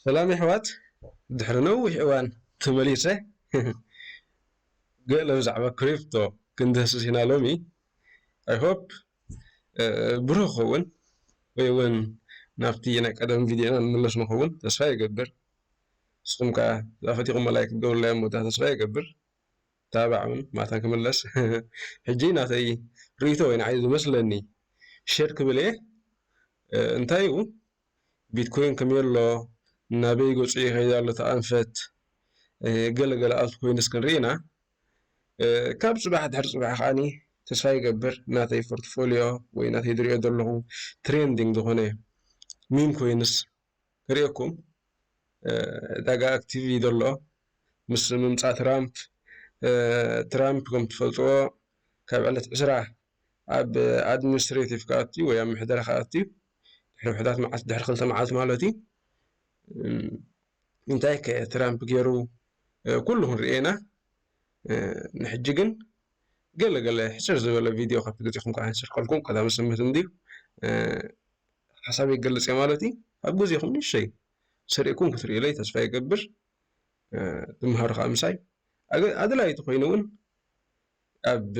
ሰላም የሕዋት፣ ድሕሪ ነዊሕ እዋን ተመሊሰ። ገለ ብዛዕባ ክሪፕቶ ክንድህስስ ኢና ሎሚ። I hope ብሩህ ክኸውን ወይ እውን ናብቲ ናይ ቀደም ቪድዮና ንመለስ ንኸውን ተስፋ ይገብር። ንስኹም ከኣ እዛ ፈቲኹም ላይክ ክትገብሩላ እሞ እታ ተስፋ ይገብር። ታባዕ እውን ማታ ክምለስ። ሕጂ ናተይ ርእይቶ ወይ ንዓይ ዝመስለኒ ሸር ክብል እየ። እንታይ እዩ ቢትኮይን ከመይ ኣሎ፣ ናበይ ገጹ ይኸይድ ኣሎ፣ ተኣንፈት ገለገለ ኣልት ኮይንስ ክንርኢ ኢና። ካብ ጽባሕ ድሕሪ ጽባሕ ከዓኒ ተስፋ ይገብር ናተይ ፖርትፎሊዮ ወይ ናተይ ዝሪኦ ዘለኹ ትሬንዲንግ ዝኾነ ሚም ኮይንስ ክርእየኩም። ዕዳጋ ኣክቲቭ እዩ ዘሎ። ምስ ምምፃእ ትራምፕ፣ ትራምፕ ከም ትፈልጥዎ ካብ ዕለት ዕስራ ኣብ ኣድሚኒስትሬቲቭ ክኣቱ ወይ ኣብ ምሕደራ ክኣቱ ድሕሪ ውሕዳት መዓልቲ፣ ድሕሪ ክልተ መዓልቲ ማለት እዩ። እንታይ ከ ትራምፕ ገይሩ ኩሉ ክንርኢ ኢና። ንሕጂ ግን ገለ ገለ ሕፅር ዝበለ ቪድዮ ካብቲ ገፂኹም ከዓ ሕፅር ከልኩም ቀዳሚ ስምት እንድዩ ሓሳብ ይገልፅ እየ ማለት እዩ። ኣብ ግዜኹም ንሸይ ሰሪዕኩም ክትርእዩለይ ተስፋ ይገብር። ትምሃሩ ከዓ ምሳይ ኣገ-፣ ኣድላዪ ተኮይኑ እውን ኣብ፣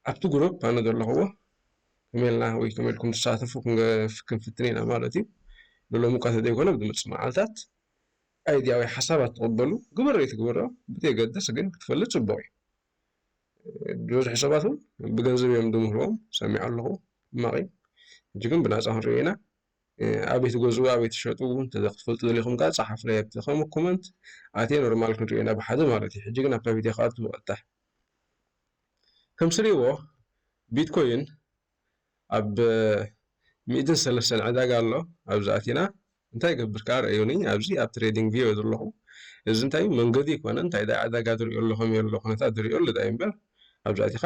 ኣብቲ ግሩፕ ኣነ ዘለኽዎ ከመልና ወይ ከመልኩም ትሳተፉ ክንገ-፣ ክንፍትን ኢና ማለት እዩ። ንሎሚ እኳ ተዘይኮነ ብዝመፅእ መዓልታት ኣይድያ ወይ ሓሳባት ትቕበሉ፣ ግበሮ ይትግበሮ ብዘየገድስ ግን ክትፈልጥ ፅቡቕ እዩ። ዝበዝሑ ሰባት እውን ብገንዘብ እዮም ዝምህርዎም፣ ሰሚዐ ኣለኹ፣ ሕማቕ እዩ። ሕጂ ግን ብናፃ ክንሪኦ ኢና። ኣበይ ትገዝኡ፣ ኣበይ ትሸጡ፣ እንተ ክትፈልጡ ደሊኹም ከዓ ጸሓፉለይ ኣብቲ ከም ኮመንት ኣትየ ኖርማል ክንሪኦ ኢና ብሓደ ማለት እዩ። ሕጂ ግን ኣብታ ቪድዮ ክኣቱ ብቐጥታ። ከም ትሪእዎ ቢትኮይን ኣብ ሚእትን ሰለስተን ዕዳጋ ኣሎ። ኣብዚ ኣቲና እንታይ ይገብር ከኣ ረእዩኒ። ኣብዚ ኣብ ትሬዲንግ ቪው ዘለኹ። እዚ እንታይ እዩ? መንገዲ ኣይኮነን። እንታይ ደኣ ዕዳጋ ዝሪኦ ኣሎ፣ ከመይ ኣሎ ኩነታት ዝሪኦ ኣሎ ደኣ እዩ እምበር፣ ኣብዚ ኣቲኻ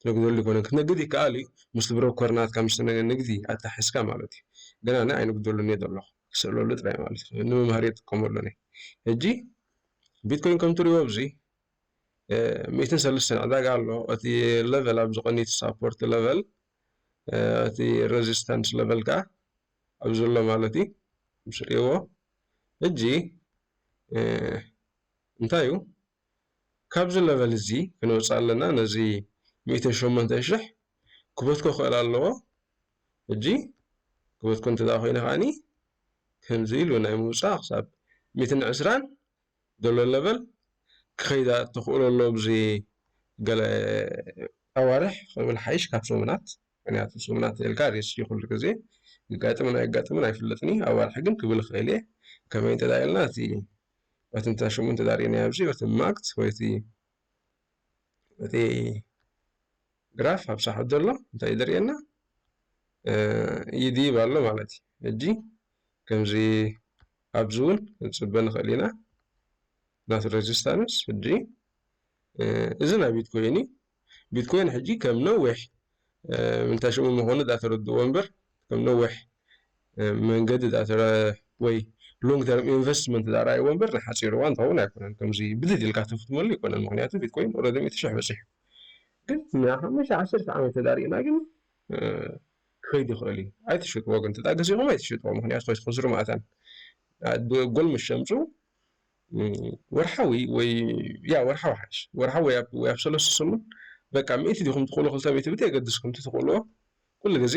ትነግደሉ ኣይኮነን። ክትነግድ ይከኣል እዩ፣ ምስቲ ብሮከር ናትካ፣ ምስቲ ናይ ንግዲ ኣተሓሒዝካ ማለት እዩ። ግን ኣነ ኣይንግደሉን እየ ዘለኹ፣ ክስእለሉ ጥራይ ማለት እዩ። ንመምሃሪ እጥቀመሉ እየ። ሕጂ ቢትኮይን ከም ትሪእዎ ኣብዚ ሚእትን ሰለስተን ዕዳጋ ኣሎ። እቲ ለቨል ኣብዚ ቀኒት ሳፖርት ለቨል፣ እቲ ሬዚስታንስ ለቨል ከኣ ኣብዚ ዘሎ ማለት እዩ። ምስ ርእይዎ ሕጂ እንታይ እዩ? ካብዚ ለቨል እዚ ክንወጽእ ኣለና። ነዚ ሚእትን ሸሞንተን ሽሕ ክበትኮ ክእል ኣለዎ። ሕጂ ክበትኮ እንተ ደኣ ኮይነ ከኣኒ ከምዚ ኢሉ ናይ ምውጻእ ክሳብ ሚእትን ዕስራን ዘሎ ለቨል ክኸይዳ ትኽእሎ ኣሎ። ብዚ ገለ ኣዋርሕ ክብል ሓይሽ ካብ ሰሙናት፣ ምክንያቱ ሰሙናት ኢልካ ሪስክ እዩ፣ ኩሉ ግዜ ይጋጥምን ኣይጋጥምን ኣይፍለጥን እዩ። ኣዋርሕ ግን ክብል ይኽእል እየ። ከመይ እንተ ደኣ ኢልና እቲ፣ እቲ እንተ ሽሙ እንተ ደኣ ርኢናዮ ኣብዚ፣ እቲ ማክት ወይ እቲ፣ እቲ ግራፍ ኣብ ሳሕት ዘሎ እንታይ እዩ ዘርእየና? እ፣ ይድይብ ኣሎ ማለት እዩ። ሕጂ ከምዚ ኣብዚ እውን ክንጽበ ንኽእል ኢና። ናቱ ሬዚስታንስ ሕጂ፣ እ፣ እዚ ናይ ቢትኮይን እዩ። ቢትኮይን ሕጂ ከም ነዊሕ፣ እ፣ ምንታይ ሽሙ ምዃኑ ዳ ተረድእዎ እምበር፣ ከም ነዊሕ፣ እ፣ መንገዲ ዳ ተረ-፣ ወይ ሎንግ ተርም ኢንቨስትመንት ዳ ረኣይዎ እምበር፣ ንሓጺር እዋን ዝኸውን ኣይኮነን። ከምዚ ብድድ ኢልካ ትፍትመሉ ኣይኮነን። ምኽንያቱ ቢትኮይን ኦልሬዲ ሚእቲ ሽሕ በጺሑ። ግን ንሓሙሽተ ዓሰርተ ዓመት ተዳሪእና ግን፣ እ፣ ክኸይድ ይኽእል እዩ። ኣይትሽጥዎ ግን፣ ተጣ ገዚእኹም ኣይትሽጥዎ። ምኽንያቱ ከይትኸስሩ መኣታን። እ፣ ድ-፣ ጎል ምስ ሸምሱ፣ እ፣ ወርሓዊ ወይ፣ ያ፣ ወርሓዊ ሓይሽ። ወርሓዊ ወይ ኣብ፣ ወይ ኣብ ሰለስተ ሰሙን፣ በቃ፣ ሚእቲ ዲኹም ትኽእሉ፣ ክልተ ሚእቲ ብዘየገድስ፣ ከምቲ ትኽእልዎ፣ ኩሉ ግዜ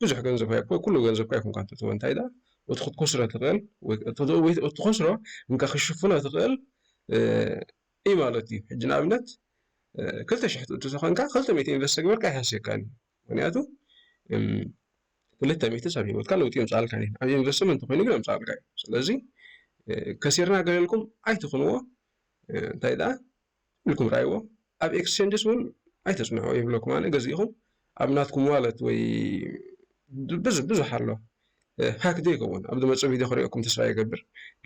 ብዙሕ ገንዘብ ኣይ-፣ ኩሉ ገንዘብካ ኣይኮንካን ትእትዎ። እንታይ ደኣ፣ እቲ ክትከስሮ ትኽእል፣ ወይ እቲ፣ ወይ እቲ ትኸስሮ፣ እንካ ክሽፍኖ ትኽእል፣ እ፣ እዩ ማለት እዩ። ሕጂ ንኣብነት፣ እ፣ ክልተ ሽሕ ትእቱ ተኾንካ፣ ክልተ ሚእቲ ኢንቨስት ተግበርካ ኣይሃስየካን እዩ። ምኽንያቱ፣ እም፣ ክልተ ሚእቲ ኣብ ህይወትካ ለውጢ የምጽኣልካ እዩ። ኣብ ኢንቨስትመንት ኮይኑ ግን የምጽኣልካ እዩ። ስለዚ፣ እ፣ ከሲርና ገለ ኢልኩም ኣይትኹንዎ። እ፣ እንታይ ደኣ፣ ኢልኩም ረኣይዎ። ኣብ ኤክስቼንጅስ እውን ኣይተጽንዕዎ ይብለኩም። ኣነ ገዚእኹም ኣብ ናትኩም ዋለት ወይ ብዙ-፣ ብዙሕ ኣሎ። እ፣ ሃክ ዘይከውን ኣብ ዝመጽእ ቪድዮ ክርእየኩም ተስፋ ይገብር።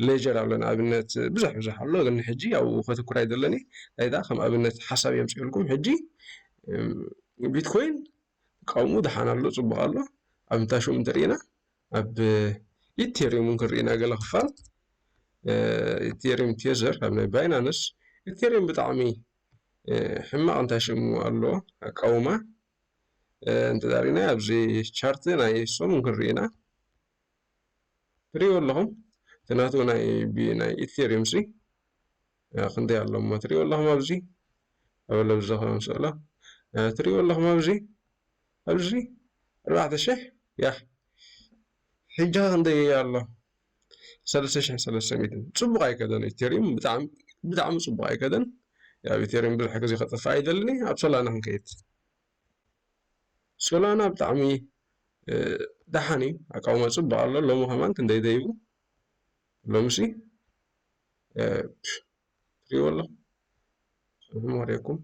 ሌጀር ኣሎ ንኣብነት፣ ብዙሕ ብዙሕ ኣሎ፣ ግን ሕጂ ኣብኡ ከተኩር ኣይደለኒ። እንታይ ደኣ ከም ኣብነት ሓሳብ የምጽእልኩም። ሕጂ፣ እም፣ ቢትኮይን ተቃውሞ ደሓን ኣሎ፣ ጽቡቕ ኣሎ። ኣብ እንታይ ሽሙ እንተርኢና፣ ኣብ ኢቴሪየም እውን ክንርኢና ገለ ክፋል፣ እ፣ ኢቴሪየም ቴዘር ኣብ ናይ ባይናንስ፣ ኢቴሪየም ብጣዕሚ፣ እ፣ ሕማቕ እንታይ ሽሙ ኣሎ ኣቃውማ፣ እ፣ እንተዳሪና ኣብዚ ቻርት ናይ ሶም እውን ክንርኢና ትሪእዎ ኣለኹም። ናቱ ናይ ቢ- ናይ ኢቴሪየም ሲ እ፣ ክንደይ ኣሎ እሞ ትሪእዎ ኣለኹም ኣብዚ ኣበለ ብዘኸ ስእሎ እ፣ ትሪእዎ ኣለኹም ኣብዚ ኣብዚ ኣርባዕተ ሽሕ ያ ሕጂ ክንደይ ኣሎ ሰለስተ ሽሕ ሰለስተ ሚእትን ጽቡቕ ኣይከደን ኢቴሪየም ብጣዕሚ ብጣዕሚ ጽቡቕ ኣይከደን ያው ኢቴሪየም ብዙሕ ግዜ ከጠፍእ ኣይደልን ኣብ ሶላና ክንከይድ ሶላና ብጣዕሚ እ፣ ደሓን እዩ ኣቃውማ ጽቡቕ ኣሎ ሎሚ ከማን ክንደይ ደይቡ ሎምሲ እ፣ ትሪእዎ ኣለኹም ሰላም ኣለኩም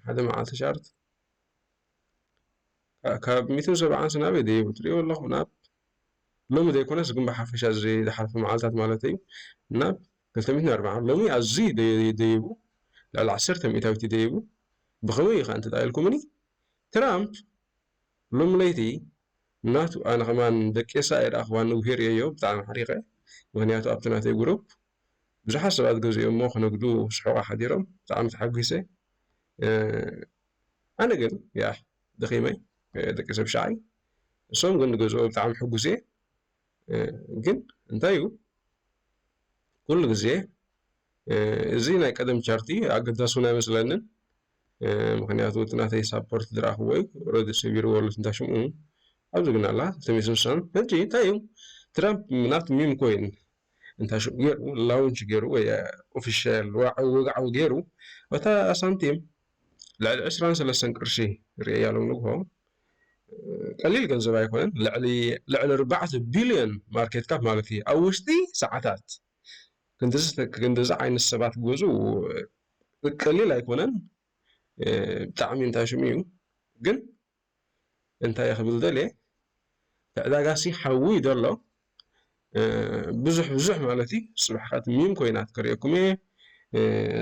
ሓደ መዓልቲ ሻርት ካ- ካብ ሚእትን ሰብዓን ስናበይ ደይቡ ትሪእዎ ኣለኹም ናብ ሎሚ ዘይኮነስ ግን ብሓፈሻ እዚ ዝሓለፈ መዓልታት ማለት እዩ ናብ ክልተ ሚእትን ኣርባዓን ሎሚ ኣዝዩ ደይ- ደይቡ ልዕሊ ዓሰርተ ሚእታዊት ደይቡ ብኸመይ እዩ ከዓ እንተዳ ኢልኩምኒ ትራምፕ ሎሚ ለይቲ ናቱ ኣነ ከማን ደቂሳ ኣይረኣኽዋን ንጉሄር እዮ ብጣዕሚ ሓሪቐ ምክንያቱ ኣብቲ ናተይ ጉሩፕ ብዙሓት ሰባት ገዚኦሞ ክነግዱ ስሑቓ ሓዲሮም ብጣዕሚ ተሓጒሰ ኣነ ግን ያ ደኺመ ደቂ ሰብ ሻዓይ እሶም ግን ንገዝኦ ብጣዕሚ ሕጉስ እየ ግን እንታይ እዩ ኩሉ ግዜ እዚ ናይ ቀደም ቻርቲ ኣገዳሲ እውን ኣይመስለንን ምክንያቱ እቲ ናተይ ሳፖርት ዝረኣኽዎ እዩ ረዲ ሰቢርዎ ኣሎ እንታ ሽምኡ ኣብዚ ግን ኣላ ተሚስምሳን ሕጂ እንታይ እዩ ትራምፕ ናብቲ ሚም ኮይን እንታይ ሽም ገይሩ ላውንች ገይሩ ወይ ኦፊሻል ወግዓዊ ገይሩ እታ ሳንቲም ልዕሊ ዕስራን ሰለስተን ቅርሺ ርእያ ሎም ንግሆ ቀሊል ገንዘብ ኣይኮነን ልዕሊ ልዕሊ ኣርባዕተ ቢልዮን ማርኬት ካፕ ማለት እዩ ኣብ ውሽጢ ሰዓታት ክንድዚ ዓይነት ሰባት ክገዙ ቀሊል ኣይኮነን ብጣዕሚ እንታይ ሽሙ እዩ ግን እንታይ ክብል ደልየ እቲ ዕዳጋ ሲ ሓዊ እዩ ዘሎ ብዙሕ ብዙሕ ማለት እዩ ፅባሕ ካት ሚም ኮይና ክርእየኩም እየ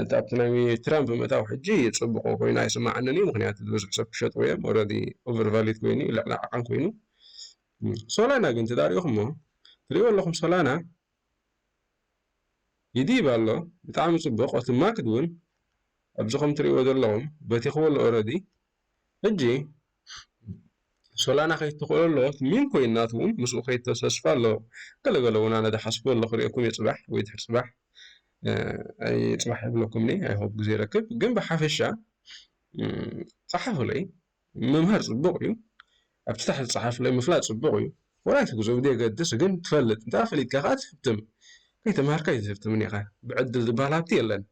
እቲ ኣብቲ ናይ ትራምፕ ምእታው ሕጂ ፅቡቅ ኮይኑ ኣይስማዓንን እዩ ምክንያቱ ብዙሕ ሰብ ክሸጥዎ እዮም ኦረዲ ኦቨር ቫሊድ ኮይኑ እዩ ልዕሊ ዓቐን ኮይኑ ሶላና ግን ተዳሪኹሞ ትሪእዎ ኣለኹም ሶላና ይድይብ ኣሎ ብጣዕሚ ፅቡቅ እቲ ማክድ እውን ኣብዚ ከም ትሪእዎ ዘለኹም በቲኽዎ ኣሎ ኦረዲ ሕጂ ሶላና ከይትኽእሎ ኣሎ ሚን ኮይን ናቱ እውን ምስኡ ከይተሰስፋ ኣሎ ገለገለ እውን ኣነ ዝሓስቦ ኣሎ ክሪኦኩም እየ ፅባሕ ወይ ድሕር ፅባሕ ኣይ ፅባሕ ይብለኩም እየ ኣይሆፕ ግዜ ይረክብ ግን ብሓፈሻ ፀሓፉለይ ምምሃር ፅቡቅ እዩ ኣብቲ ታሕቲ ዝፀሓፉለይ ምፍላጥ ፅቡቅ እዩ ወላ እቲ ጉዞ ብደየገድስ ግን ትፈልጥ እንተ ፈሊጥካ ከዓ ትህብትም ከይተምሃርካ ኣይትህብትምን ኢኻ ብዕድል ዝበሃል ሃብቲ የለን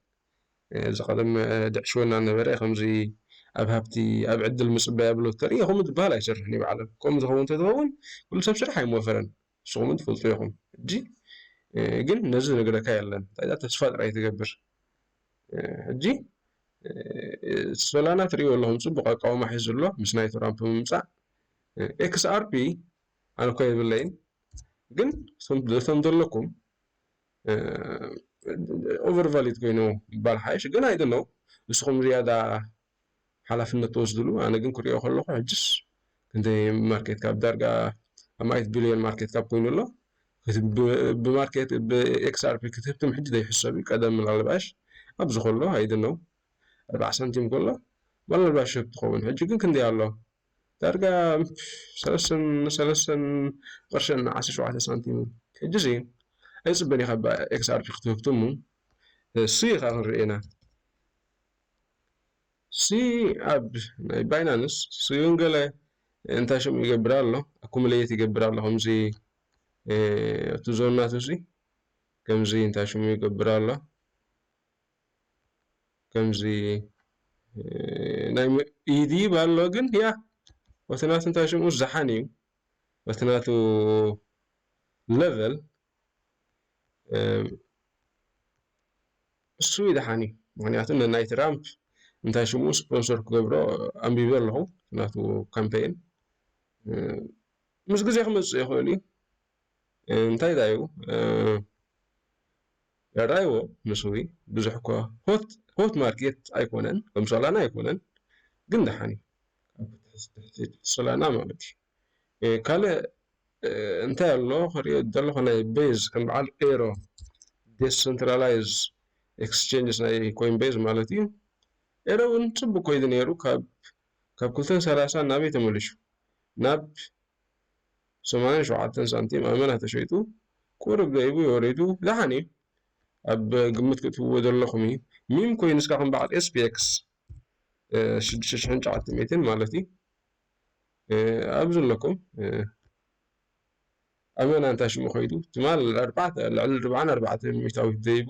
እዚ ቀደም ድዕሽወና ነበረ ከምዚ ኣብ ሃብቲ ኣብ ዕድል ምፅባይ ኣብሎ ተርኢ ከምኡ ዝበሃል ኣይሰርሕን እዩ ዓለም ከምኡ ዝኸውን እንተዝኸውን ኩሉ ሰብ ስራሕ ኣይምወፈረን ንስኹም ትፈልጡ ኢኹም ሕጂ ግን ነዚ ዝነግረካ የለን እንታይ ተስፋ ጥራይ ትገብር ሕጂ ሶላና ትሪእዎ ኣለኹም ፅቡቅ ኣቃውማ ሒዙ ኣሎ ምስ ናይ ትራምፕ ምምፃእ ኤክስኣርፒ ኣነ እኳ የብለይን ግን እቶም ዘለኩም ኦቨር ቫሊድ ኮይኑ ይባል ሓይሽ ግን ኣይደነው ንስኹም ዝያዳ ሓላፍነት ትወስድሉ ኣነ ግን ክሪኦ ከለኹ ሕጅስ ክንደይ ማርኬት ካብ ዳርጋ ኣማይት ቢልዮን ማርኬት ካብ ኮይኑ ኣሎ ብማርኬት ብኤክስኣርፒ ክትህብትም ሕጂ ዘይሕሰብ እዩ ቀደም ምናልባሽ ኣብዚ ከሎ ኣይደነው ኣርባዓ ሳንቲም ከሎ ምናልባሽ ህብ ትኸውን ሕጂ ግን ክንደይ ኣሎ ዳርጋ ሰለስተን ሰለስተን ቅርሸን ዓሰርተ ሸውዓተ ሳንቲም ሕጂ እዚ ኣይፅበን ኢኻ ኤክስኣርፒ ክትህብትሙ እሱ ኢኻ ክንርኢ ኢና ሲ ኣብ ናይ ባይናንስ ስዩን ገለ እንታይ ሽሙ ይገብር ኣሎ ኣኩሙሌት ይገብር ኣሎ ከምዚ እቲ ዞን ናቱ ሲ ከምዚ እንታይ ሽሙ ይገብር ኣሎ ከምዚ ናይ ኢዲ ይባል ኣሎ ግን ያ ወቲ ናቱ እንታይ ሽሙ ዝሓን እዩ ወቲ ናቱ ለቨል እሱ ይደሓን እዩ ምክንያቱ ንናይ ትራምፕ እንታይ ሽሙ ስፖንሰር ክገብሮ ኣንቢበ ኣለኹ ናቱ ካምፔን ምስ ግዜ ክመፅእ ይኽእል እዩ እንታይ ዳ እዩ ራይዎ ምስ ብዙሕ እኳ ሆት ማርኬት ኣይኮነን ከም ሶላና ኣይኮነን ግን ደሓን እዩ ሶላና ማለት እዩ ካልእ እንታይ ኣሎ ክሪኦ ዘለኹ ናይ ቤዝ ከም በዓል ኤሮ ዴሰንትራላይዝ ኤክስቼንጅስ ናይ ኮይን ቤዝ ማለት እዩ ኤሮ እውን ፅቡቅ ኮይኑ ነይሩ ካብ ካብ ክልተን ሰላሳ ናበይ ተመሊሹ ናብ ሰማንያን ሸውዓተን ሳንቲም ኣመና ተሸይጡ ቁሩብ ደይቡ ወሪዱ ደሓን እዩ። ኣብ ግምት ክትህብዎ ዘለኹም እዩ። ሚም ኮይን እስካ ከም በዓል S P X ሽዱሽተ ሽሕን ትሽዓተ ሚእትን ማለት እዩ። ኣብዚ ኣለኩም ኣመና እንታይ ሽሙ ከይዱ ትማል ኣርባዕተ ልዕሊ ርብዓን ኣርባዕተ ሚእታዊት ደይቡ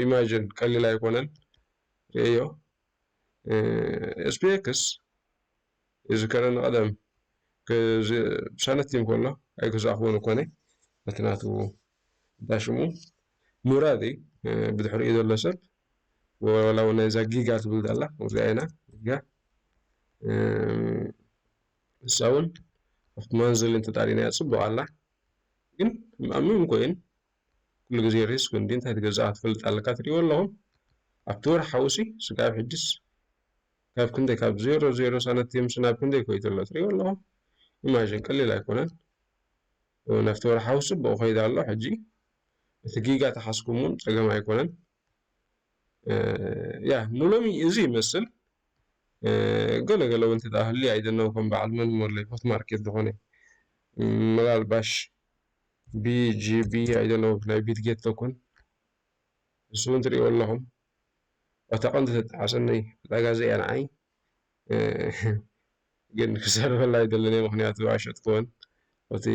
ኢማጅን ቀሊል ኣይኮነን። ርእዮ። S P X ይዝከረኒ ቀደም ሳነቲም ከሎ ኣይገዛእክዎን እኮነ በቲ ናቱ እንታይ ሽሙ ሙራድ እዩ። ብድሕሪኡ ዘሎ ሰብ ወላ እውን ናይዛ ጊጋ ትብል ዘላ እዚኣ ኢና ጊጋ እሳ እውን ኣብቲ ማንዝል እንተጣሪናያ ፅቡቅ ኣላ። ግን ኣብ ሚም ኮይን ኩሉ ግዜ ሪስክ እንዲ እንታይ ትገዛእ ትፈልጥ ኣለካ ትሪእዎ ኣለኹም። ኣብቲ ወርሒ ሓውሲ ስጋብ ሕጅስ ካብ ክንደይ ካብ ዜሮ ዜሮ ሳነቲምስ ናብ ክንደይ ኮይቱ ኣሎ ትሪእዎ ኣለኹም። ኢማጅን ቀሊል ኣይኮነን። ናብቲ ወርሓዊ ጽቡቕ ከይዳ ኣሎ ሕጂ እቲ ጊጋ ተሓስኩም እውን ጸገም ኣይኮነን። ያ ንሎሚ እዚ ይመስል። ገለ ገለ እውን ተዳህሊ ኣይደነው ከም በዓል መን ሞለይ ሆት ማርኬት ዝኾነ ምናልባሽ ቢጂቢ ኣይደነው ናይ ቢትጌት ተኩን እሱ እውን ትሪእዎ ኣለኹም። እታ ቀንዲ ተጣሓሰኒ ዕዳጋ እዚኣ ንዓይ ግን ክዛረበላ ኣይደለኒ ምክንያቱ ኣይሸጥክዎን እቲ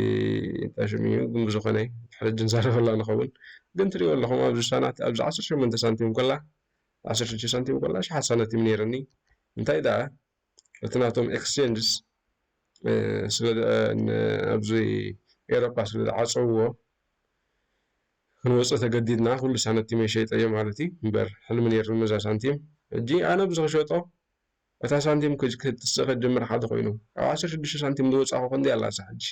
እንታይ ሽም እዩ ግን ብዝኾነ ድሕሪ ሕጂ ንዛረበላ ንኸውን ግን ትሪእዎ ኣለኹም ኣብዚ ሳናት ኣብዚ ዓሰርተ ሸሞንተ ሳንቲም ኮላ ዓሰርተ ሽዱሽተ ሳንቲም ኮላ ሸሓት ሳንቲም ነይርኒ እንታይ ደኣ እቲ ናቶም ኤክስቼንጅስ ስለ ኣብዚ ኤሮጳ ስለ ዝዓፀውዎ ክንወፅእ ተገዲድና ኩሉ ሳንቲም የሸይጠዮ ማለት እዩ እምበር ሕልሚ ነይሩ ነዛ ሳንቲም ሕጂ ኣነ ብዙ ክሸጦ እታ ሳንቲም ክትስእ ክትጅምር ሓደ ኮይኑ ካብ ዓሰርተ ሽዱሽተ ሳንቲም ዝወፃኹ ክንዲ ኣላ እሳ ሕጂ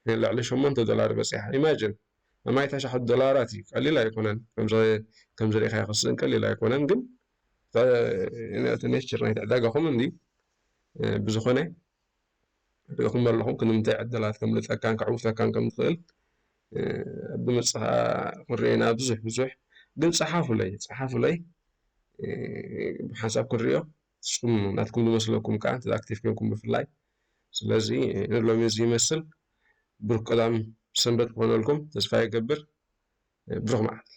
ልዕሊ ሸሞንተ ዶላር በፂሓ ኢማጅን ኣማይ እታ ሸሓት ዶላራት እዩ ቀሊል ኣይኮነን ከምዚ ሪኢኻዮ ክስእን ቀሊል ኣይኮነን ግን እቲ ኔቸር ናይቲ ዕዳጋኹም እንዲ ብዝኾነ ሪኢኹም ኣለኹም ክንምንታይ ዕድላት ከምልጠካን ከዕውተካን ከም ዝኽእል ብመፅኻ ክንሪኤና ብዙሕ ብዙሕ ግን ፀሓፉለይ ፀሓፉለይ ብሓንሳብ ክንሪኦ ንስኹም ናትኩም ዝመስለኩም ከዓ እንተ ኣክቲቭ ኮንኩም ብፍላይ ስለዚ ንሎሚ እዚ ይመስል ብሩክ ቀዳም ሰንበት ክኾነልኩም ተስፋ ይገብር ብሩክ መዓልቲ